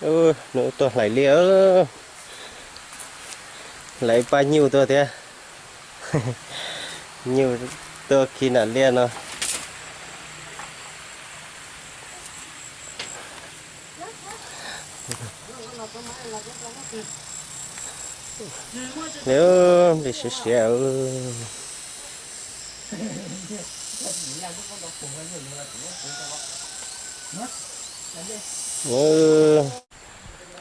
Nws tuaj hlais liaj, hlais paj nyuj tuaj thiab. Nyuj tuaj khi nram liaj no. Nplig siav siav.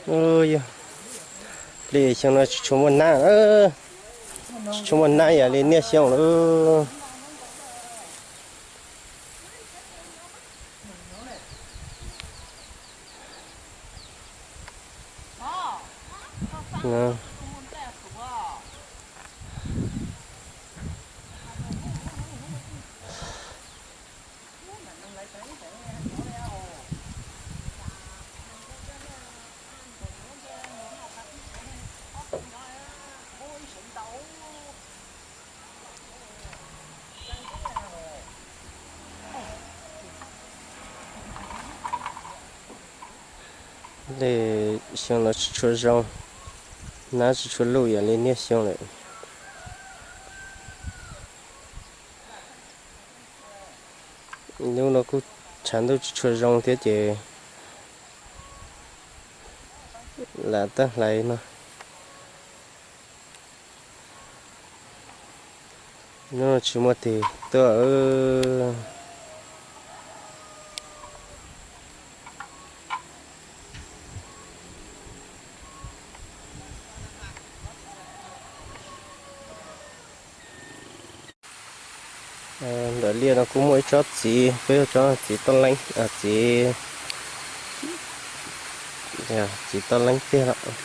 Yog li xyoo no tsis tshua muaj nab, tsis tshua muaj nab yam li niaj xyoo lawm. Li xyoo no tsis tshua zoo, nab tsis tshua luj yam li niaj xyoo lawm. Hnub no kuj tshav ntuj tsis tshua zoo thiab ces lam tawm hlais no. Hnub no tsis muaj tig tuaj. Ntawm liaj no kuj muaj ib tsob txiv, peb hu tsob txiv toj leeb, txiv, txiv toj leeb tiag lawm.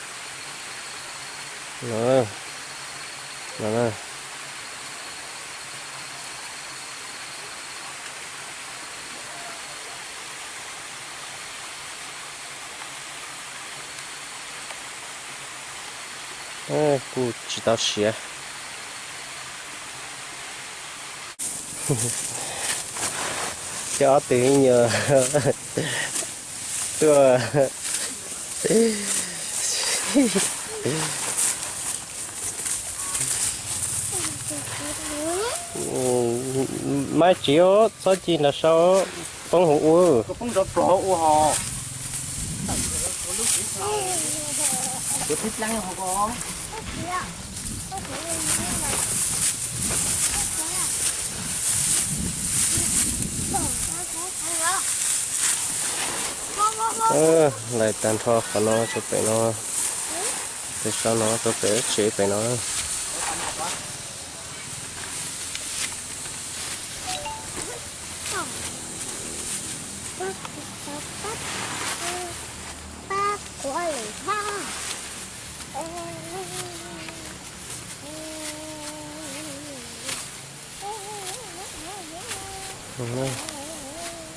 Kuj tsis tau siav. Coj ob tug me nyuam tuaj. Maiv Tsiv, txhob ci nram sau, poob hauv ua. Hlais tag nrho qhov no rau pem no, tej sau no rau pem tsev pem no.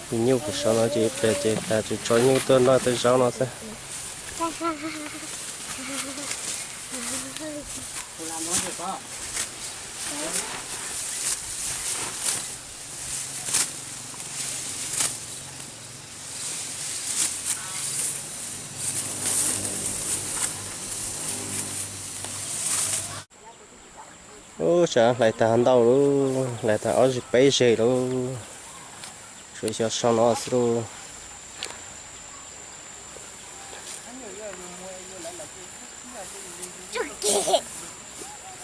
Tus nyuj kuv sau no ces pem ces tas tsis tso nyuj tuaj noj tej zaub no xwb. Ub, tsam hlais tag ntau lauj, hlais tag ob zeg peb zeg lauj. Tshuav xyov sau no xwb lauj.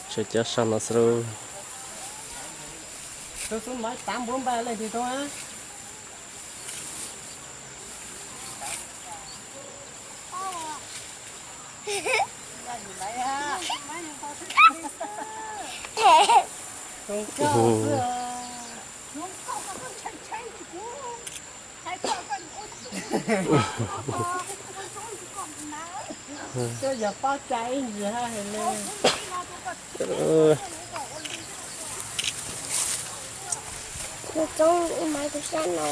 Tshuav cov sau no xwb lauj. Coj yog pob cai ib ntsis ha hais li. Kuv tsoob ib maiv kuv sab no.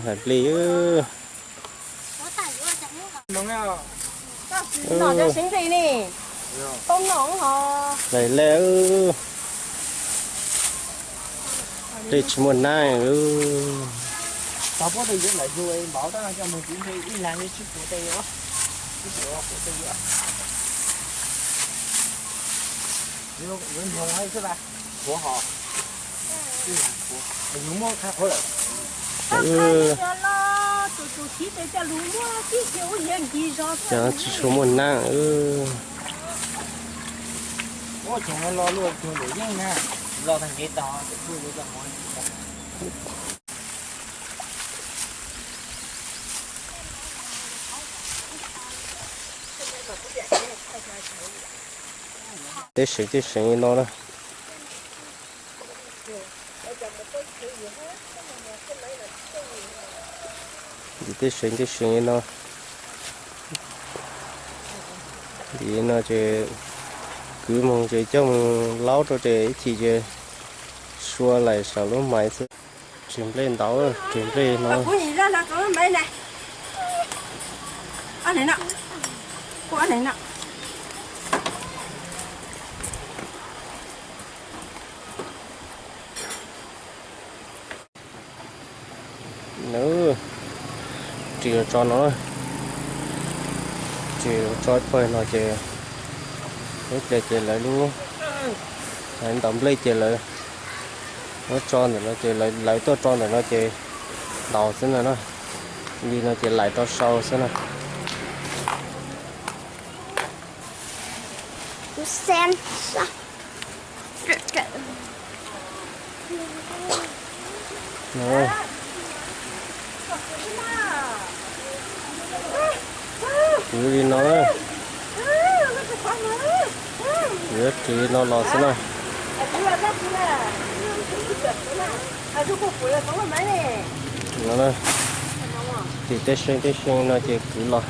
Hlais nplej. Hlais nplej, nplej tsis muaj nab. Cov tsis tshua muaj nab. Tej seev tej seev li no na. Tej seev tej seev li no. Li no ces kwv moog ces coj moog laub rau ces ib chim ces sua laim saum lub maiv xwb. Ris nplej ntau, ris nplej no. Ris tso no, ris tso pawg no ces ib pliag ces lawv lub, lawv ntaus nplej ces lawv muab tso ntawm no ces lawv tuaj tso ntawm no ces ntaus xwb na no. Li no ces laim rau sau xwb na. Kwv li no, kwv ris li no los xwb na. Ris tej seev tej seev no ces kwv los.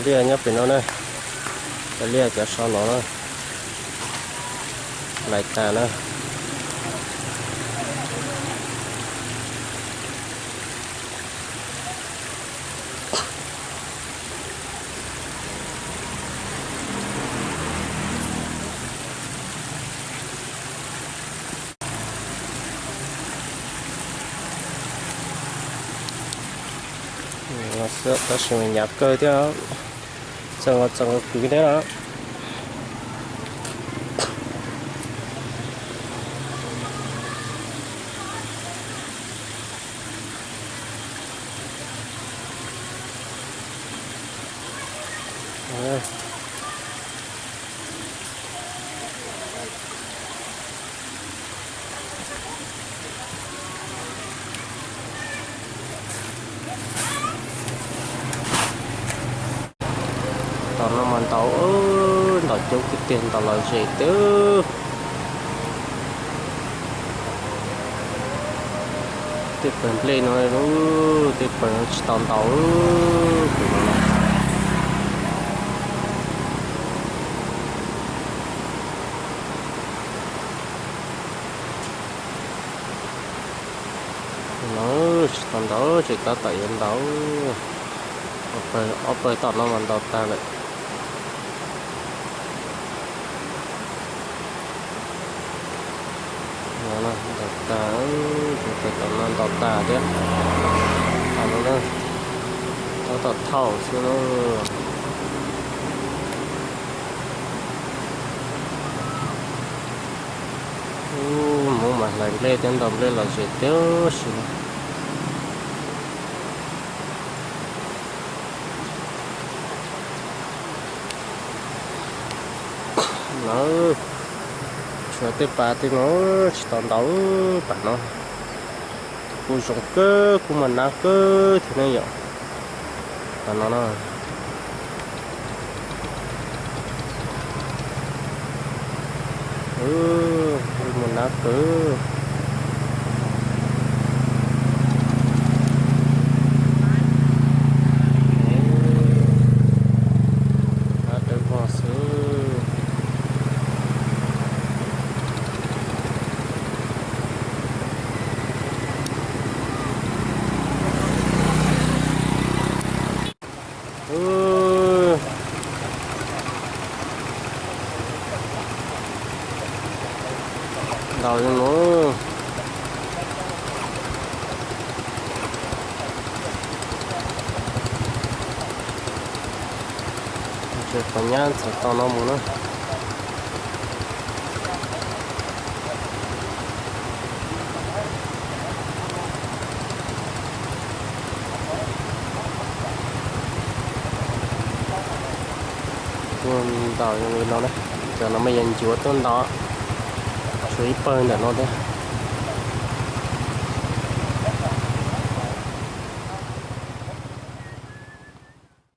Liaj nyob pem no na, cov liaj cov so no na, laim tas na. Tab sis hnyav kawg thiab, txog txog kwv thiab na. Tom no mas ntaus, ntaus coob tiag tiag, ntaus los ze tiag. Tej pawg nplej no, tej pawg no tsis tau ntaus. No tsis tau ntaus, tseem tab tom yuav ntaus. Ob pawg tom no mas ntaus tag lawm. Ntaus tag, pawg tom no ntaus tag thiab. Tab tom thauj xwb na. Ub, Hmoob mas hlais nplej thiab ntaus nplej los ze tiag si. Lawv tshuav tej pas tej no tsis tau ntaus, pas no kuj zoo kawg, kuj mas nab kawg thiab ne yom. Pas no na. Mus nab kwv. Nab dawb vog xwb. Ntaus zoo no. Tseem qhov nyab txhom tau no mus na. Tuaj ntaus zoo li no na. Cov no mas yog ncuav tuaj ntaus, tshuav ib pawg ntawm no thiab.